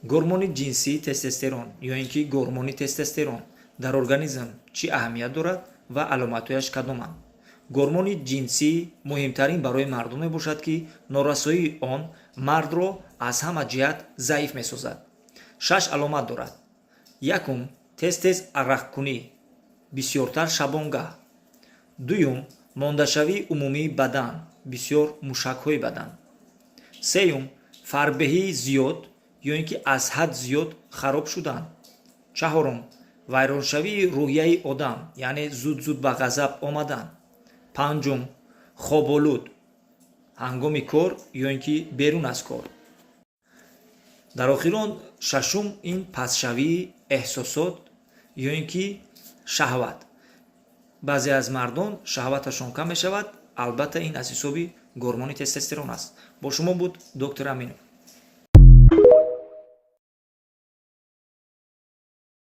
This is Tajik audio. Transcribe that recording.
Гормони ҷинсии тестостерон ё ин ки гормони тестостерон дар организм чӣ аҳамият дорад ва аломатҳояш кадоманд? Гормони ҷинсӣ муҳимтарин барои мардон мебошад, ки норасоии он мардро аз ҳама ҷиҳат заиф месозад. Шаш аломат дорад. Якум, тез тез арақкунӣ, бисёртар шабонгаҳ. Дуюм, мондашавии умумии бадан, бисёр мушакҳои бадан. Сеюм, фарбеҳии зиёд ё ин ки аз ҳад зиёд хароб шудан. Чаҳорум, вайроншавии рӯҳияи одам, яъне зуд зуд ба ғазаб омадан. Панҷум, хоболуд ҳангоми кор ё ин ки берун аз кор. Дар охирон, шашум, ин пастшавии эҳсосот ё ин ки шаҳват. Баъзе аз мардон шаҳваташон кам мешавад. Албатта, ин аз ҳисоби гормони тестостерон аст. Бо шумо буд доктор Аминов.